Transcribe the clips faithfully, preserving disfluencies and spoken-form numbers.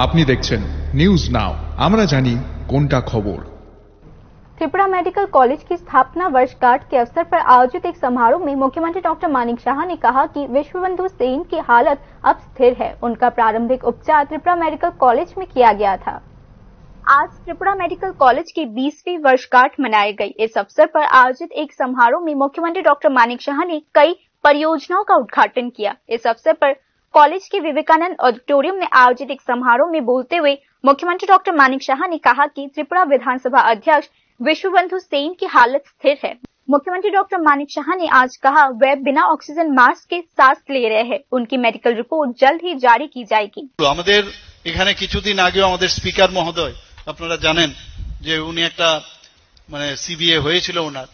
আপনি দেখছেন news now, আমরা জানি কোনটা খবর। त्रिपुरा मेडिकल कॉलेज की स्थापना वर्षगांठ के अवसर पर आयोजित एक समारोह में मुख्यमंत्री डॉक्टर मानिक साहा ने कहा कि विश्वबंधु सेन की हालत अब स्थिर है। उनका प्रारंभिक उपचार त्रिपुरा मेडिकल कॉलेज में किया गया था। आज त्रिपुरा मेडिकल कॉलेज की बीसवीं वर्षगांठ मनाई गई। इस अवसर पर आयोजित एक समारोह में मुख्यमंत्री डॉक्टर मानिक साहा ने कई परियोजनाओं का उद्घाटन किया। इस अवसर पर कॉलेज के विवेकानंद ऑडिटोरियम में आयोजित एक समारोह में बोलते हुए मुख्यमंत्री डॉक्टर मानिक साहा ने कहा कि त्रिपुरा विधानसभा अध्यक्ष विश्वबंधु सेन की हालत स्थिर है। मुख्यमंत्री डॉक्टर मानिक साहा ने आज कहा, वह बिना ऑक्सीजन मास्क के सांस ले रहे हैं। उनकी मेडिकल रिपोर्ट जल्द ही जारी की जाएगी। তো আমাদের এখানে কিছুদিন আগেও আমাদের স্পিকার মহোদয়, আপনারা জানেন যে উনি একটা মানে সিবিএ হয়েছিল ওনার,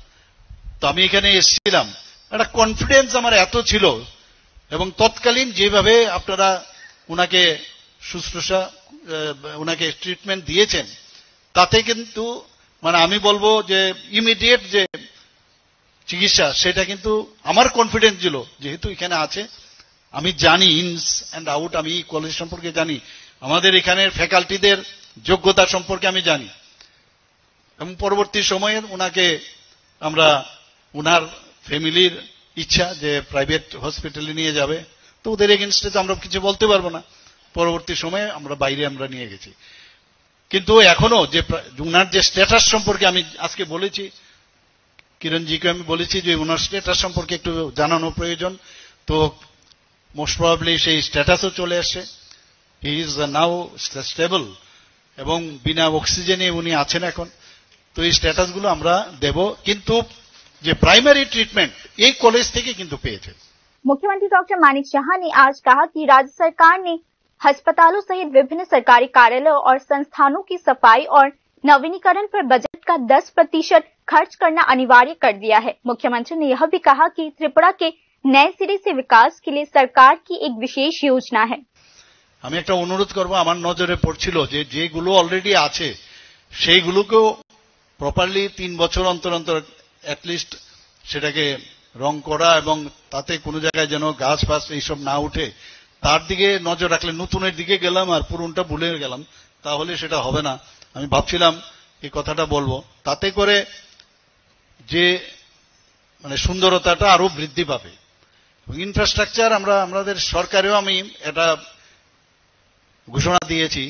তো আমি এখানে এসেছিলাম, একটা কনফিডেন্স আমার এত ছিল এবং তৎকালীন যেভাবে আপনারা ওনাকে শুশ্রূষা, আহ, ওনাকে ট্রিটমেন্ট দিয়েছেন, তাতে কিন্তু মানে আমি বলবো যে ইমিডিয়েট যে চিকিৎসা, সেটা কিন্তু আমার কনফিডেন্স ছিল, যেহেতু এখানে আছে, আমি জানি ইনস অ্যান্ড আউট, আমি এই কলেজ সম্পর্কে জানি, আমাদের এখানের ফ্যাকাল্টিদের যোগ্যতা সম্পর্কে আমি জানি। এবং পরবর্তী সময়ে ওনাকে আমরা, ওনার ফ্যামিলির ইচ্ছা যে প্রাইভেট হসপিটালে নিয়ে যাবে, তো ওদের এগেনস্টে তো আমরা কিছু বলতে পারবো না। পরবর্তী সময়ে আমরা বাইরে আমরা নিয়ে গেছি, কিন্তু এখনো যে প্রা-, ওনার যে স্ট্যাটাস সম্পর্কে আমি আজকে বলেছি, কিরণজিকে আমি বলেছি যে ওনার স্ট্যাটাস সম্পর্কে একটু জানানো প্রয়োজন। তো মোস্ট প্রবাবলি সেই স্ট্যাটাসও চলে আসছে, হি ইজ নাও স্টেবল এবং বিনা অক্সিজেনে উনি আছেন এখন। তো এই স্ট্যাটাসগুলো আমরা দেব, কিন্তু যে প্রাইমারি ট্রিটমেন্ট এই কলেজ থেকে কিন্তু পেয়েছে। मुख्यमंत्री डॉक्टर मानिक साहा ने आज कहा कि राज्य सरकार ने अस्पतालों सहित विभिन्न सरकारी कार्यालयों और संस्थानों की सफाई और नवीनीकरण पर बजट का दस प्रतिशत खर्च करना अनिवार्य कर दिया है। मुख्यमंत्री ने यह भी कहा कि त्रिपुरा के नए सिरे से विकास के लिए सरकार की एक विशेष योजना है। আমি একটা অনুরোধ করব, আমার নজরে পড়ছিল যে যেগুলো অলরেডি আছে সেইগুলোকেও প্রপারলি তিন বছর অন্তর অন্তর অ্যাটলিস্ট সেটাকে রং করা এবং তাতে কোনো জায়গায় যেন গাছ ফাছ এইসব না উঠে, তার দিকে নজর রাখলে। নতুনের দিকে গেলাম আর পুরনটা ভুলে গেলাম, তাহলে সেটা হবে না। আমি ভাবছিলাম এই কথাটা বলবো, তাতে করে যে মানে সুন্দরতাটা আরো বৃদ্ধি পাবে। এবং ইনফ্রাস্ট্রাকচার আমরা, আমাদের সরকারেও আমি এটা ঘোষণা দিয়েছি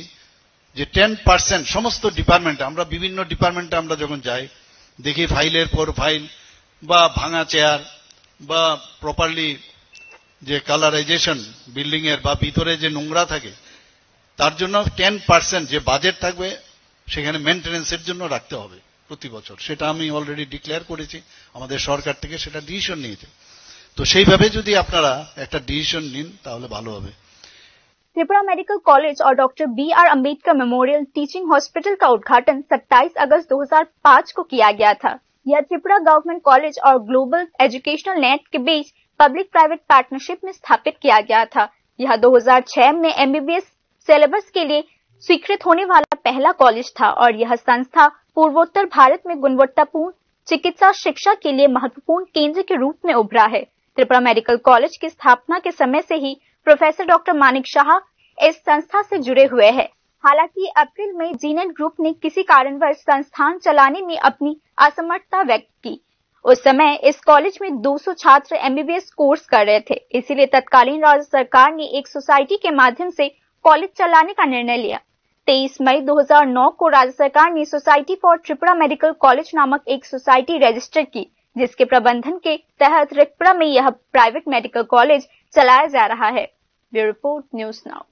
যে টেন পার্সেন্ট সমস্ত ডিপার্টমেন্ট, আমরা বিভিন্ন ডিপার্টমেন্টে আমরা যখন যাই, দেখি ফাইলের পর ফাইল বা ভাঙা চেয়ার বা প্রপারলি যে কালারাইজেশন বিল্ডিং এর বা ভিতরে যে নোংরা থাকে, তার জন্য টেন পার্সেন্ট যে বাজেট থাকবে সেখানে মেনটেনেন্সের জন্য রাখতে হবে প্রতি বছর। সেটা আমি অলরেডি ডিক্লেয়ার করেছি, আমাদের সরকার থেকে সেটা ডিসিশন নিয়েছে। তো সেইভাবে যদি আপনারা একটা ডিসিশন নিন তাহলে ভালো হবে। त्रिपुरा मेडिकल कॉलेज और doctor B R Ambedkar memorial teaching hospital का उद्घाटन सत्ताईस अगस्त दो हज़ार पाँच को किया गया था। यह त्रिपुरा गवर्नमेंट कॉलेज और ग्लोबल एजुकेशनल नेट के बीच पब्लिक प्राइवेट पार्टनरशिप में स्थापित किया गया था। यह दो हज़ार छह में एमबीबीएस सिलेबस के लिए स्वीकृत होने वाला पहला कॉलेज था और यह संस्था पूर्वोत्तर भारत में गुणवत्तापूर्ण चिकित्सा शिक्षा के लिए महत्वपूर्ण केंद्र के रूप में उभरा है। त्रिपुरा मेडिकल कॉलेज की स्थापना के समय से ही प्रोफेसर डॉक्टर मानिक शाह इस संस्था से जुड़े हुए हैं। हालांकि अप्रैल में जीनेट ग्रुप ने किसी कारणवश संस्थान चलाने में अपनी असमर्थता व्यक्त की। उस समय इस कॉलेज में दो सौ छात्र एमबीबीएस कोर्स कर रहे थे, इसीलिए तत्कालीन राज्य सरकार ने एक सोसाइटी के माध्यम से कॉलेज चलाने का निर्णय लिया। तेईस मई दो हज़ार नौ को राज्य सरकार ने society for Tripura medical college नामक एक सोसाइटी रजिस्टर की, जिसके प्रबंधन के तहत त्रिपुरा में यह प्राइवेट मेडिकल कॉलेज चलाया जा रहा है। Bureau report, news now.